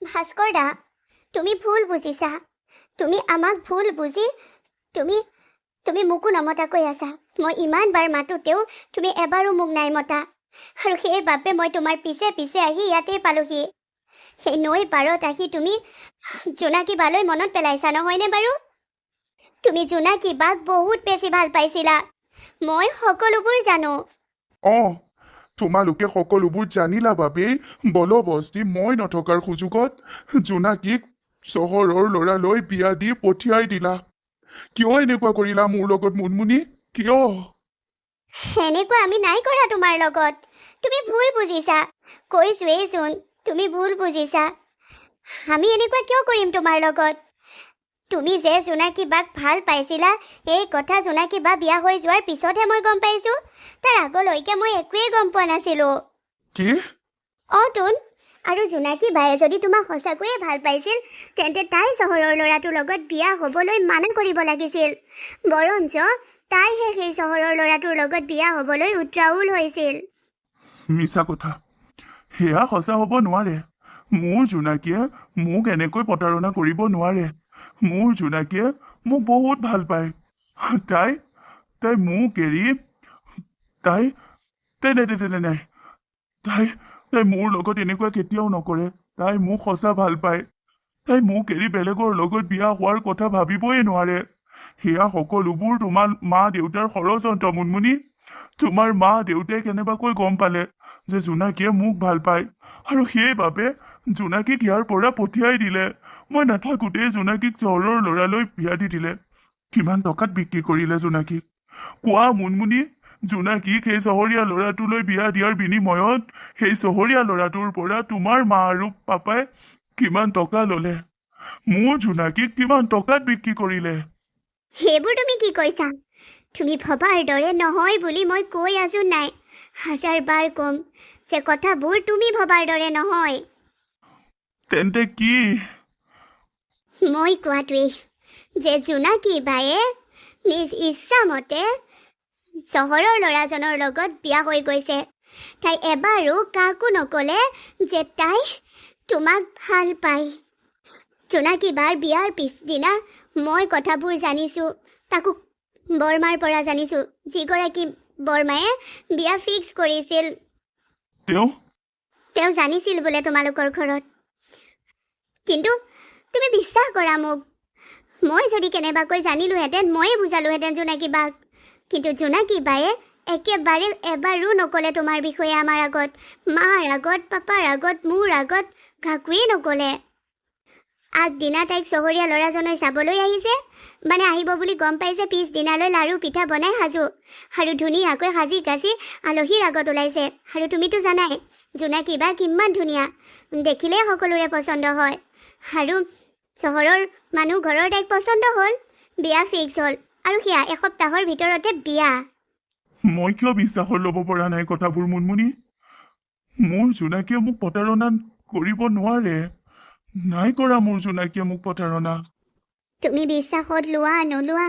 ভাস্কৰ দা, তুমি ভুল বুজিছা। তুমি আমাক ভুল বুজি তুমি তুমি মোকো নমতাকৈ আছা। মই ইমান বাৰ মাতোঁতেও তুমি এবাৰো মোক নাই মতা, আৰু সেইবাবে মই তোমাৰ পিছে পিছে আহি ইয়াতেই পালোহি। সেই নৈ পাৰত আহি তুমি জোনাকী বালৈ মনত পেলাইছা, নহয়নে বাৰু? তুমি জোনাকী বাক বহুত বেছি ভাল পাইছিলা, মই সকলোবোৰ জানো। অঁ, তোমালোকে সকলোবোৰ জানিলা বাবেই বলবস্তি মই নথকাৰ সুযোগত জোনাকীক চহৰৰ ল'ৰালৈ বিয়া দি পঠিয়াই দিলা। কিয় এনেকুৱা কৰিলা মোৰ লগত মুনমুনি, কিয়? সেনেকুৱা আমি নাই কৰা তোমাৰ লগত। তুমি ভুল বুজিছা, কৈছোৱেইচোন, তুমি ভুল বুজিছা। আমি এনেকুৱা কিয় কৰিম তোমাৰ লগত? তুমি যে জোনাকী বাক ভাল পাইছিলা, এই কথা জোনাকী বা বিয়া হৈ যোৱাৰ পিছতহে মই গম পাইছোঁ। তাৰ আগলৈকে মই একোৱেই গম পোৱা নাছিলোঁ। কি? অঁ তোন, আৰু জোনাকী বায়ে যদি তোমাক সঁচাকৈয়ে ভাল পাইছিল, তেন্তে তাই চহৰৰ ল'ৰাটোৰ লগত বিয়া হ'বলৈ মানা কৰিব লাগিছিল। বৰঞ্চ তাইহে সেই চহৰৰ ল'ৰাটোৰ লগত বিয়া হ'বলৈ উত্ৰাৱল হৈছিল। মিছা কথা, সেয়া সঁচা হ'ব নোৱাৰে। মোৰ জোনাকীয়ে মোক এনেকৈ প্ৰতাৰণা কৰিব নোৱাৰে। মোৰ জোনাকীয়ে মোক বহুত ভাল পায়। তাই তাই মোক এৰি তাই তাই নাই নাই নাই নাই তাই তাই মোৰ লগত এনেকুৱা কেতিয়াও নকৰে। তাই মোক সঁচা ভাল পায়। তাই মোক এৰি বেলেগৰ লগত বিয়া হোৱাৰ কথা ভাবিবই নোৱাৰে। সেয়া সকলোবোৰ তোমাৰ মা দেউতাৰ ষড়যন্ত্ৰ মুনমুনি। তোমাৰ মা দেউতাই কেনেবাকৈ গম পালে যে জোনাকীয়ে মোক ভাল পায়, আৰু সেইবাবে জোনাকীক ইয়াৰ পৰা পঠিয়াই দিলে। মই নাথাকোঁতেই জোনাকীক চহৰৰ ল'ৰালৈ বিয়া দি দিলে। কিমান টকাত বিক্ৰী কৰিলে জোনাকীক, কোৱা মুনমুনি? জোনাকীক সেই চহৰীয়া ল'ৰাটোলৈ বিয়া দিয়াৰ বিনিময়ত সেই চহৰীয়া ল'ৰাটোৰ পৰা তোমাৰ মা আৰু পাপাই কিমান টকা ল'লে? মোৰ জোনাকীক কিমান টকাত বিক্ৰী কৰিলে? সেইবোৰ তুমি কি কৈছা? তুমি ভবাৰ দৰে নহয় বুলি মই কৈ আছো নাই? হাজাৰ বাৰ ক'ম যে কথাবোৰ তুমি ভবাৰ দৰে নহয়। তেন্তে কি? মই কোৱাটোৱেই যে জোনাকী বায়ে নিজ ইচ্ছামতে চহৰৰ ল'ৰাজনৰ লগত বিয়া হৈ গৈছে। তাই এবাৰো কাকো নক'লে যে তাই তোমাক ভাল পায়। জোনাকী বাৰ বিয়াৰ পিছদিনা মই কথাবোৰ জানিছোঁ, তাকো বৰমাৰ পৰা জানিছোঁ, যিগৰাকী বৰমায়ে বিয়া ফিক্স কৰিছিল। তেওঁ তেওঁ জানিছিল বোলে তোমালোকৰ ঘৰত। কিন্তু তুমি বিশ্বাস কৰা মোক, মই যদি কেনেবাকৈ জানিলোহেঁতেন, ময়ে বুজালোহেঁতেন জোনাকী বাক। কিন্তু জোনাকী বায়ে একেবাৰে এবাৰো নক'লে তোমাৰ বিষয়ে আমাৰ আগত, মাৰ আগত, পাপাৰ আগত, মোৰ আগত, কাকোৱেই নক'লে। আগদিনা তাইক চহৰীয়া ল'ৰাজনে চাবলৈ আহিছে, মানে আহিব বুলি গম পাইছে, পিছদিনালৈ লাৰু পিঠা বনাই সাজু আৰু ধুনীয়াকৈ সাজি কাচি আলহীৰ আগত ওলাইছে। আৰু তুমিতো জানাই জোনাকী বা কিমান ধুনীয়া, দেখিলেই সকলোৰে পচন্দ হয়। আৰু চহৰৰ মানুহ ঘৰৰ তাইক পচন্দ হ'ল, বিয়া ফিক্স হ'ল, আৰু সেয়া এসপ্তাহৰ ভিতৰতে বিয়া। মই কিয় বিশ্বাসত ল'ব পৰা নাই কথাবোৰ মুনমুনি? মোৰ জোনাকীয়ে মোক প্ৰতাৰণা কৰিব নোৱাৰে। নাই কৰা মোৰ জোনাকীয়ে মোক প্ৰতাৰণা। তুমি বিশ্বাসত লোৱা নোলোৱা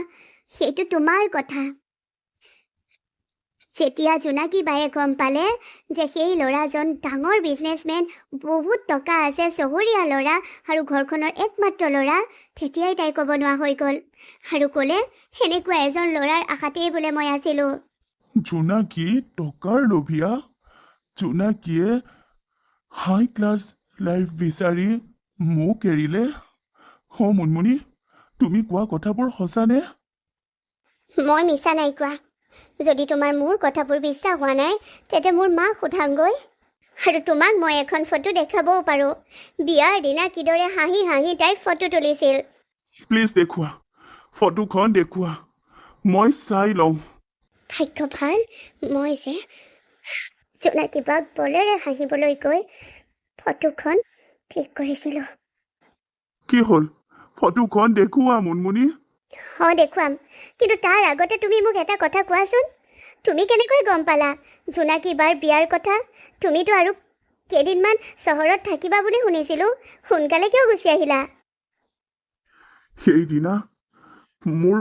সেইটো তোমাৰ কথা। যেতিয়া জোনাকী বায়ে গম পালে যে সেই ল'ৰাজন ডাঙৰ বিজনেছমেন, বহুত টকা আছে, চহৰীয়া ল'ৰা আৰু ঘৰখনৰ একমাত্ৰ ল'ৰা, তেতিয়াই তাই ক'ব নোৱাৰা হৈ গ'ল আৰু ক'লে, সেনেকুৱা এজন ল'ৰাৰ আশাতেই বোলে মই আছিলোঁ। জোনাকী টকাৰ লোভীয়া? জোনাকীয়ে হাই ক্লাছ লাইফ বিচাৰি মোক এৰিলে? অ' মুনমুনি, তুমি কোৱা কথাবোৰ সঁচানে? মই মিছা নাই কোৱা। যদি তোমাৰ মোৰ কথাবোৰ বিশ্বাস হোৱা নাই, তেন্তে মোৰ মাক সোধাংগৈ। আৰু তোমাক মই এখন ফটো দেখাবও পাৰোঁ, বিয়াৰ দিনা কিদৰে হাঁহি হাঁহি তাই ফটো তুলিছিল। প্লিজ দেখুওৱা, ফটোখন দেখুওৱা, মই চাই লওঁ। ভাগ্য ভাল মই যে জোনাকী বাক বলেৰে হাঁহিবলৈ গৈ ফটোখন ক্লিক কৰিছিলোঁ। কি হ'ল? ফটোখন দেখুওৱা মুনমুনি। অঁ, দেখুৱাম, কিন্তু তাৰ আগতে তুমি মোক এটা কথা কোৱাচোন। তুমি কেনেকৈ গম পালা জোনাকী বাৰ বিয়াৰ কথা? তুমিতো আৰু কেইদিনমান চহৰত থাকিবা বুলি শুনিছিলোঁ, সোনকালে কিয় গুচি আহিলা? সেইদিনা মোৰ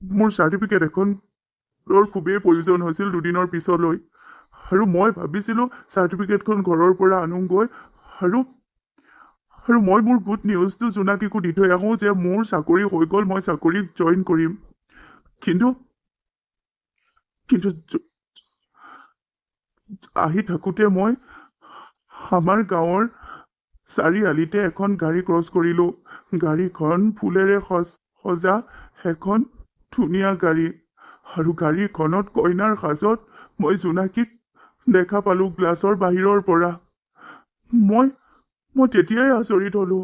মোৰ চাৰ্টিফিকেট এখনৰ খুবেই প্ৰয়োজন হৈছিল দুদিনৰ পিছলৈ, আৰু মই ভাবিছিলোঁ চাৰ্টিফিকেটখন ঘৰৰ পৰা আনোগৈ আৰু আৰু মই মোৰ গুড নিউজটো জোনাকীকো দি থৈ আহোঁ যে মোৰ চাকৰি হৈ গ'ল, মই চাকৰি জইন কৰিম। কিন্তু কিন্তু আহি থাকোঁতে মই আমাৰ গাঁৱৰ চাৰিআলিতে এখন গাড়ী ক্ৰছ কৰিলোঁ। গাড়ীখন ফুলেৰে সজা এখন ধুনীয়া গাড়ী, আৰু গাড়ীখনত কইনাৰ সাজত মই জোনাকীক দেখা পালোঁ গ্লাছৰ বাহিৰৰ পৰা। মই মই তেতিয়াই আচৰিত হ'লোঁ।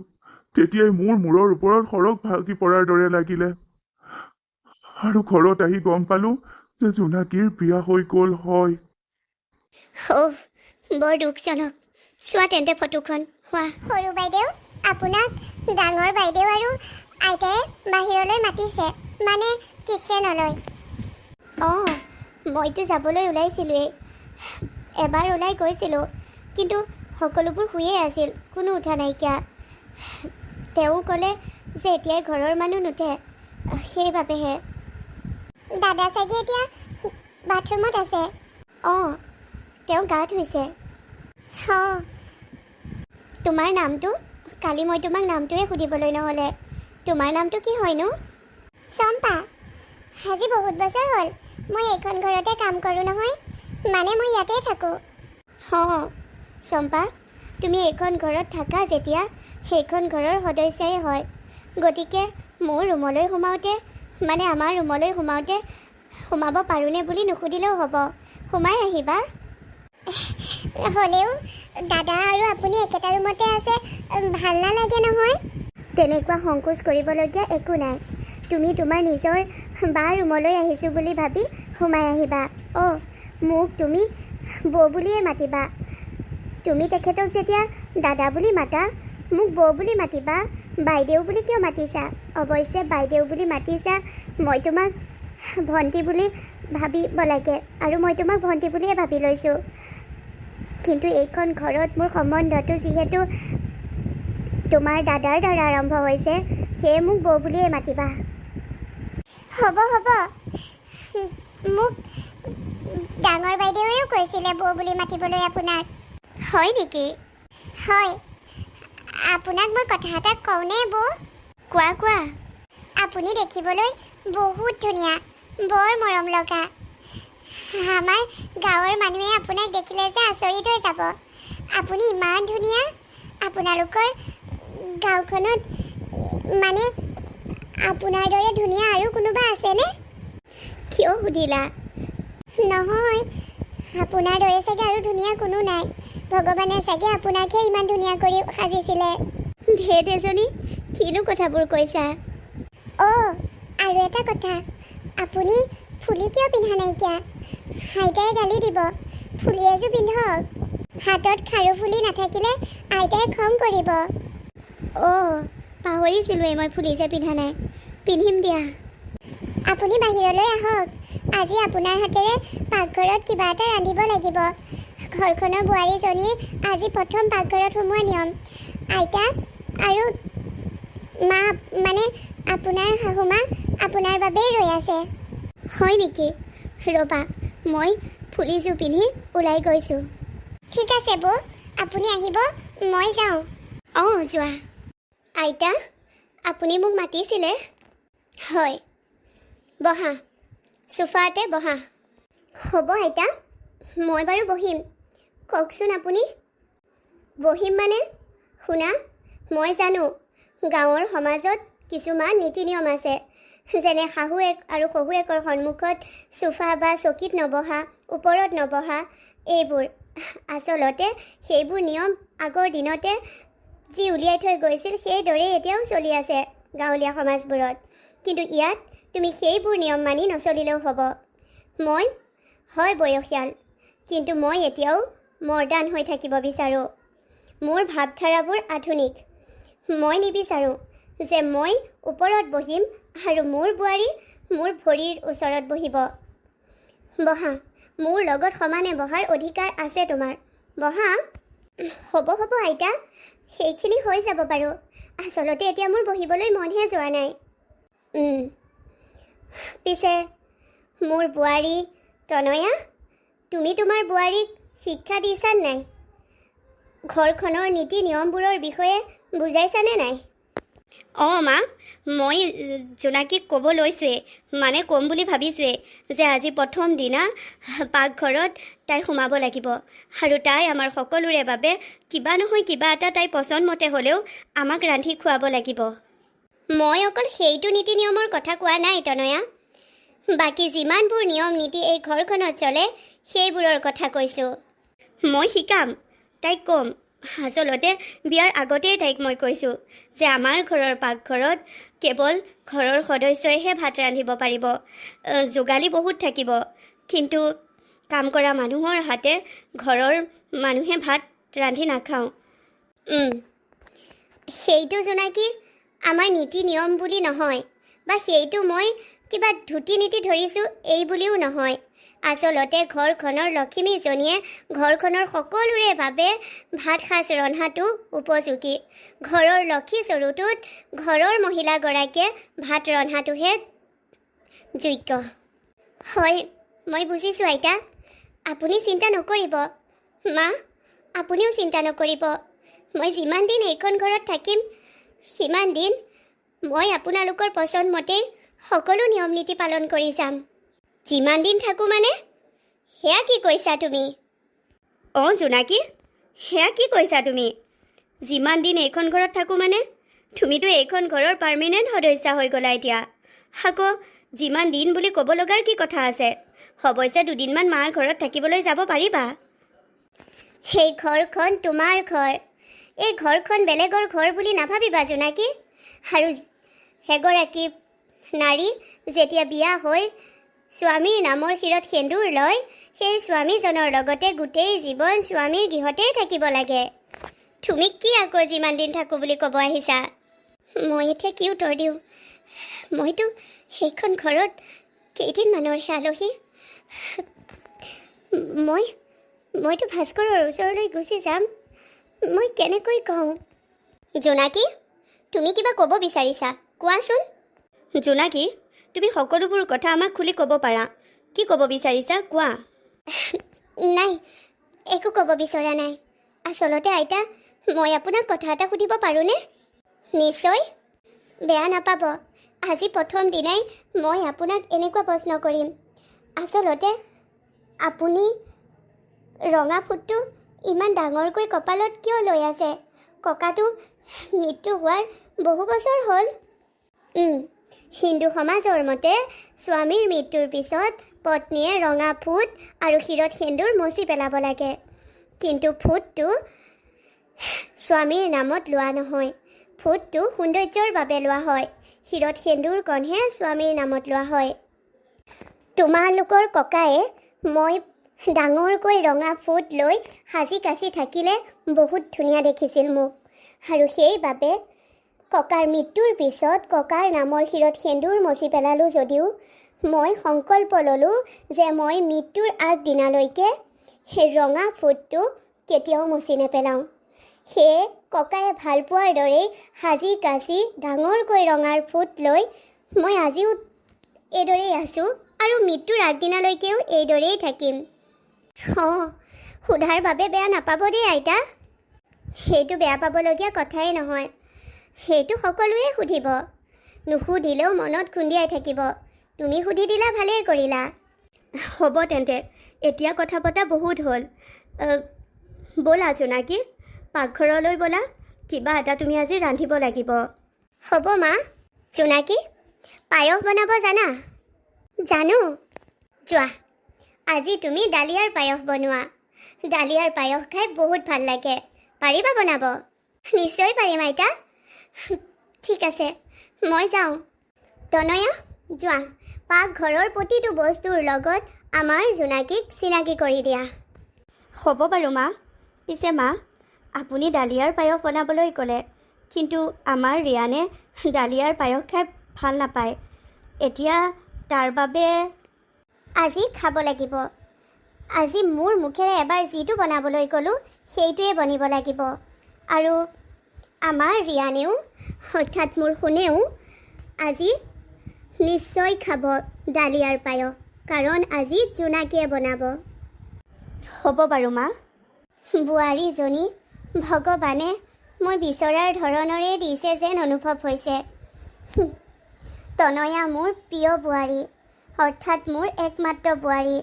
তেতিয়াই মোৰ মূৰৰ ওপৰত সৰগ ভাগি পৰাৰ দৰে লাগিলে, আৰু ঘৰত আহি গম পালোঁ যে জোনাকীৰ বিয়া হৈ গ'ল। হয়। অ', বৰ দুখজনক। চোৱা তেন্তে ফটোখন হোৱা। সৰু বাইদেউ, আপোনাক ডাঙৰ বাইদেউ আৰু আইতাই বাহিৰলৈ মাতিছে, মানে কিটচেনলৈ। অঁ, মইতো যাবলৈ ওলাইছিলোঁৱেই। এবাৰ ওলাই গৈছিলোঁ, কিন্তু সকলোবোৰ শুয়েই আছিল, কোনো উঠা নাইকিয়া। তেওঁ ক'লে যে এতিয়াই ঘৰৰ মানুহ নুঠে, সেইবাবেহে। দাদা চাগে এতিয়া বাথৰুমত আছে। অঁ, তেওঁ গা ধুইছে। অঁ। তোমাৰ নামটো? কালি মই তোমাক নামটোৱে সুধিবলৈ নহ'লে। তোমাৰ নামটো কি হয়নো? চম্পা। আজি বহুত বছৰ হ'ল মই এইখন ঘৰতে কাম কৰোঁ নহয়, মানে মই ইয়াতেই থাকোঁ। অঁ চম্পা, তুমি এইখন ঘৰত থাকা যেতিয়া সেইখন ঘৰৰ সদস্যাই হয়। গতিকে মোৰ ৰুমলৈ সোমাওঁতে, মানে আমাৰ ৰুমলৈ সোমাওঁতে সোমাব পাৰোঁনে বুলি নুসুধিলেও হ'ব, সোমাই আহিবা। হ'লেও দাদা আৰু আপুনি একেটা ৰুমতে আছে, ভাল নালাগে নহয়। তেনেকুৱা সংকোচ কৰিবলগীয়া একো নাই। তুমি তোমাৰ নিজৰ বা ৰুমলৈ আহিছোঁ বুলি ভাবি সোমাই আহিবা। অ' মোক তুমি বৌ বুলিয়ে মাতিবা। তুমি তেখেতক যেতিয়া দাদা বুলি মাতা, মোক বৌ বুলি মাতিবা। বাইদেউ বুলি কিয় মাতিছা? অৱশ্যে বাইদেউ বুলি মাতিছা, মই তোমাক ভণ্টি বুলি ভাবিব লাগে, আৰু মই তোমাক ভণ্টি বুলিয়ে ভাবি লৈছোঁ। কিন্তু এইখন ঘৰত মোৰ সম্বন্ধটো যিহেতু তোমাৰ দাদাৰ দ্বাৰা আৰম্ভ হৈছে, সেয়ে মোক বৌ বুলিয়ে মাতিবা। হ'ব হ'ব, মোক ডাঙৰ বাইদেৱেও কৈছিলে বৌ বুলি মাতিবলৈ আপোনাক। হয় নেকি? হয়। আপোনাক মই কথা এটা কওঁনে বৌ? কোৱা কোৱা। আপুনি দেখিবলৈ বহুত ধুনীয়া, বৰ মৰম লগা। আমাৰ গাঁৱৰ মানুহে আপোনাক দেখিলে যে আচৰিত হৈ যাব। আপুনি ইমান ধুনীয়া। আপোনালোকৰ গাঁওখনত মানে আপোনাৰ দৰে ধুনীয়া আৰু কোনোবা আছেনে? কিয় সুধিলা? নহয়, আপোনাৰ দৰে চাগে আৰু ধুনীয়া কোনো নাই। ভগৱানে চাগে আপোনাকহে ইমান ধুনীয়া কৰি সাজিছিলে। ধেত এজনী, কিনো কথাবোৰ কৈছা। অ', আৰু এটা কথা, আপুনি ফুলি কিয় পিন্ধা নাইকিয়া? আইতাই গালি দিব। ফুলি এযোৰ পিন্ধক। হাতত খাৰু ফুলি নাথাকিলে আইতাই খং কৰিব। অ', পাহৰিছিলোঁৱেই মই ফুলি যে পিন্ধা নাই। পিন্ধিম দিয়া। আপুনি বাহিৰলৈ আহক। আজি আপোনাৰ হাতেৰে পাকঘৰত কিবা এটা ৰান্ধিব লাগিব। ঘৰখনৰ বোৱাৰীজনীৰ আজি প্ৰথম পাকঘৰত সোমোৱা নিয়ম। আইতা আৰু মা, মানে আপোনাৰ শাহুমা আপোনাৰ বাবেই ৰৈ আছে। হয় নেকি? ৰ'বা, মই ফুলিযোৰ পিন্ধি ওলাই গৈছোঁ। ঠিক আছে বৌ, আপুনি আহিব, মই যাওঁ। অঁ, যোৱা। আইতা, আপুনি মোক মাতিছিলে? হয়, বহা, চোফাতে বহা। হ'ব আইতা, মই বাৰু বহিম। কওকচোন আপুনি। বহিম মানে? শুনা, মই জানো গাঁৱৰ সমাজত কিছুমান নীতি নিয়ম আছে, যেনে শাহুৱেক আৰু শহুৱেকৰ সন্মুখত চোফা বা চকীত নবহা, ওপৰত নবহা, এইবোৰ। আচলতে সেইবোৰ নিয়ম আগৰ দিনতে যি উলিয়াই থৈ গৈছিল, সেইদৰেই এতিয়াও চলি আছে গাঁৱলীয়া সমাজবোৰত। কিন্তু ইয়াত তুমি সেইবোৰ নিয়ম মানি নচলিলেও হ'ব। মই হয় বয়সীয়াল, কিন্তু মই এতিয়াও মডাৰ্ণ হৈ থাকিব বিচাৰোঁ। মোৰ ভাৱধাৰাবোৰ আধুনিক। মই নিবিচাৰোঁ যে মই ওপৰত বহিম আৰু মোৰ বোৱাৰী মোৰ ভৰিৰ ওচৰত বহিব। বহা, মোৰ লগত সমানে বহাৰ অধিকাৰ আছে তোমাৰ। বহা। হ'ব হ'ব আইতা, সেইখিনি হৈ যাব বাৰু। আচলতে এতিয়া মোৰ বহিবলৈ মনহে যোৱা নাই। পিছে মোৰ বোৱাৰী তনয়া, তুমি তোমাৰ বোৱাৰীক শিক্ষা দিছা নাই? ঘৰখনৰ নীতি নিয়মবোৰৰ বিষয়ে বুজাইছানে নাই? অঁ মা, মই জোনাকীক ক'ব লৈছোঁৱেই, মানে ক'ম বুলি ভাবিছোঁৱেই যে আজি প্ৰথম দিনা পাকঘৰত তাই সোমাব লাগিব আৰু তাই আমাৰ সকলোৰে বাবে কিবা নহয় কিবা এটা তাই পচন্দমতে হ'লেও আমাক ৰান্ধি খুৱাব লাগিব। মই অকল সেইটো নীতি নিয়মৰ কথা কোৱা নাই তনয়া, বাকী যিমানবোৰ নিয়ম নীতি এই ঘৰখনত চলে সেইবোৰৰ কথা কৈছোঁ। মই শিকাম তাইক, ক'ম। আচলতে বিয়াৰ আগতেই তাইক মই কৈছোঁ যে আমাৰ ঘৰৰ পাকঘৰত কেৱল ঘৰৰ সদস্যইহে ভাত ৰান্ধিব পাৰিব। যোগালী বহুত থাকিব, কিন্তু কাম কৰা মানুহৰ হাতে ঘৰৰ মানুহে ভাত ৰান্ধি নাখাওঁ। সেইটো জোনাকী আমাৰ নীতি নিয়ম বুলি নহয়, বা সেইটো মই কিবা ধুতি নীতি ধৰিছোঁ এই বুলিও নহয়। আচলতে ঘৰখনৰ লখিমীজনীয়ে ঘৰখনৰ সকলোৰে বাবে ভাত সাঁজ ৰন্ধাটো উপযোগী। ঘৰৰ লক্ষী চৰুটোত ঘৰৰ মহিলাগৰাকীয়ে ভাত ৰন্ধাটোহে যোগ্য হয়। মই বুজিছোঁ আইতা, আপুনি চিন্তা নকৰিব। মা, আপুনিও চিন্তা নকৰিব। মই যিমান দিন এইখন ঘৰত থাকিম সিমান দিন মই আপোনালোকৰ পচন্দমতেই সকলো নিয়ম নীতি পালন কৰি যাম। যিমান দিন থাকোঁ মানে? সেয়া কি কৈছা তুমি? অঁ জোনাকী, সেয়া কি কৈছা তুমি? যিমান দিন এইখন ঘৰত থাকোঁ মানে? তুমিতো এইখন ঘৰৰ পাৰ্মানেণ্ট সদস্যা হৈ গ'লা এতিয়া। আকৌ যিমান দিন বুলি ক'ব লগাৰ কি কথা আছে? অৱশ্যে দুদিনমান মাৰ ঘৰত থাকিবলৈ যাব পাৰিবা। সেই ঘৰখন তোমাৰ ঘৰ, এই ঘৰখন বেলেগৰ ঘৰ বুলি নাভাবিবা জোনাকী। আৰু এগৰাকী নাৰী যেতিয়া বিয়া হৈ স্বামীৰ নামৰ শিৰত সেন্দুৰ লয়, সেই স্বামীজনৰ লগতে গোটেই জীৱন স্বামীৰ গৃহতেই থাকিব লাগে। তুমি কি আকৌ যিমান দিন থাকোঁ বুলি ক'ব আহিছা? মই এতিয়া কি উত্তৰ দিওঁ? মইতো সেইখন ঘৰত কেইদিনমানৰহে আলহী। মইতো ভাস্কৰৰ ওচৰলৈ গুচি যাম, মই কেনেকৈ কওঁ? জোনাকী, তুমি কিবা ক'ব বিচাৰিছা, কোৱাচোন। জোনাকী, তুমি সকলোবোৰ কথা আমাক খুলি ক'ব পাৰা। কি ক'ব বিচাৰিছা কোৱা। নাই, একো ক'ব বিচৰা নাই। আচলতে আইতা, মই আপোনাক কথা এটা সুধিব পাৰোঁনে? নিশ্চয়, বেয়া নাপাব। আজি প্ৰথম দিনাই মই আপোনাক এনেকুৱা প্ৰশ্ন কৰিম। আচলতে আপুনি ৰঙা ফুটটো ইমান ডাঙৰকৈ কপালত কিয় লৈ আছে? ককাটো মৃত্যু হোৱাৰ বহু বছৰ হ'ল। হিন্দু সমাজৰ মতে স্বামীৰ মৃত্যুৰ পিছত পত্নীয়ে ৰঙা ফুট আৰু শিৰত সেন্দুৰ মচি পেলাব লাগে। কিন্তু ফুটটো স্বামীৰ নামত লোৱা নহয়, ফুটটো সৌন্দৰ্যৰ বাবে লোৱা হয়। শিৰত সেন্দুৰকণহে স্বামীৰ নামত লোৱা হয়। তোমালোকৰ ককায়ে মই ডাঙৰকৈ ৰঙা ফুট লৈ সাজি কাচি থাকিলে বহুত ধুনীয়া দেখিছিল মোক, আৰু সেইবাবে ককাৰ মৃত্যুৰ পিছত ককাৰ নামৰ শিৰত সেন্দুৰ মচি পেলালোঁ যদিও মই সংকল্প ল'লোঁ যে মই মৃত্যুৰ আগদিনালৈকে সেই ৰঙা ফুটটো কেতিয়াও মচি নেপেলাওঁ। সেয়ে ককায়ে ভাল পোৱাৰ দৰেই সাজি কাচি ডাঙৰকৈ ৰঙাৰ ফুট লৈ মই আজিও এইদৰেই আছোঁ আৰু মৃত্যুৰ আগদিনালৈকেও এইদৰেই থাকিম। অঁ, সোধাৰ বাবে বেয়া নাপাব দেই আইতা। সেইটো বেয়া পাবলগীয়া কথাই নহয়, সেইটো সকলোৱে সুধিব, নুসুধিলেও মনত খুন্দিয়াই থাকিব। তুমি সুধি দিলা, ভালেই কৰিলা। হ'ব তেন্তে, এতিয়া কথা পতা বহুত হ'ল। ব'লা জোনাকী, পাকঘৰলৈ ব'লা, কিবা এটা তুমি আজি ৰান্ধিব লাগিব। হ'ব মা। জোনাকী, পায়স বনাব জানা? জানো। যোৱা, আজি তুমি ডালিয়াৰ পায়স বনোৱা। ডালিয়াৰ পায়স খাই বহুত ভাল লাগে। পাৰিবা বনাব? নিশ্চয় পাৰিম আইতা। ঠিক আছে, মই যাওঁ। তনয়া, যোৱা, পাকঘৰৰ প্ৰতিটো বস্তুৰ লগত আমাৰ জোনাকীক চিনাকি কৰি দিয়া। হ'ব বাৰু মা। পিছে মা, আপুনি ডালিয়াৰ পায়স বনাবলৈ ক'লে, কিন্তু আমাৰ ৰিয়ানে ডালিয়াৰ পায়স খাই ভাল নাপায়। এতিয়া তাৰ বাবে আজি খাব লাগিব। আজি মোৰ মুখেৰে এবাৰ যিটো বনাবলৈ ক'লোঁ সেইটোৱে বনিব লাগিব। আৰু আমাৰ ৰিয়ানেও, অৰ্থাৎ মোৰ সোণেও আজি নিশ্চয় খাব ডালিয়াৰ পায়স, কাৰণ আজি জোনাকীয়ে বনাব। হ'ব বাৰু মা। বোৱাৰীজনী ভগৱানে মই বিচৰাৰ ধৰণৰে দিছে যেন অনুভৱ হৈছে। তনয়া মোৰ প্ৰিয় বোৱাৰী, অৰ্থাৎ মোৰ একমাত্ৰ বোৱাৰী,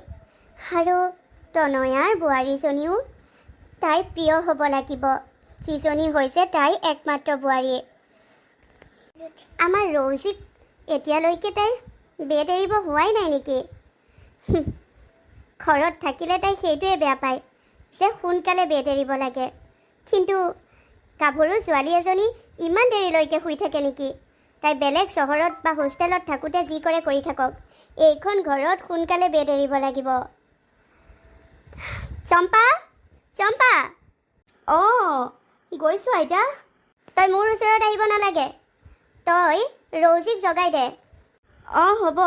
আৰু তনয়াৰ বোৱাৰীজনীও তাই প্ৰিয় হ'ব লাগিব, যিজনী হৈছে তাইৰ একমাত্ৰ বোৱাৰী। আমাৰ ৰৌজিক এতিয়ালৈকে তাই বেড এৰিব হোৱাই নাই নেকি? ঘৰত থাকিলে তাই সেইটোৱে বেয়া পায় যে সোনকালে বেড এৰিব লাগে, কিন্তু গাভৰু ছোৱালী এজনী ইমান দেৰিলৈকে শুই থাকে নেকি? তাই বেলেগ চহৰত বা হোষ্টেলত থাকোঁতে যি কৰে কৰি থাকক, এইখন ঘৰত সোনকালে বেড এৰিব লাগিব। চম্পা, চম্পা! অঁ, গৈছোঁ আইতা। তই মোৰ ওচৰত আহিব নালাগে, তই ৰৌজিক জগাই দে। অঁ, হ'ব।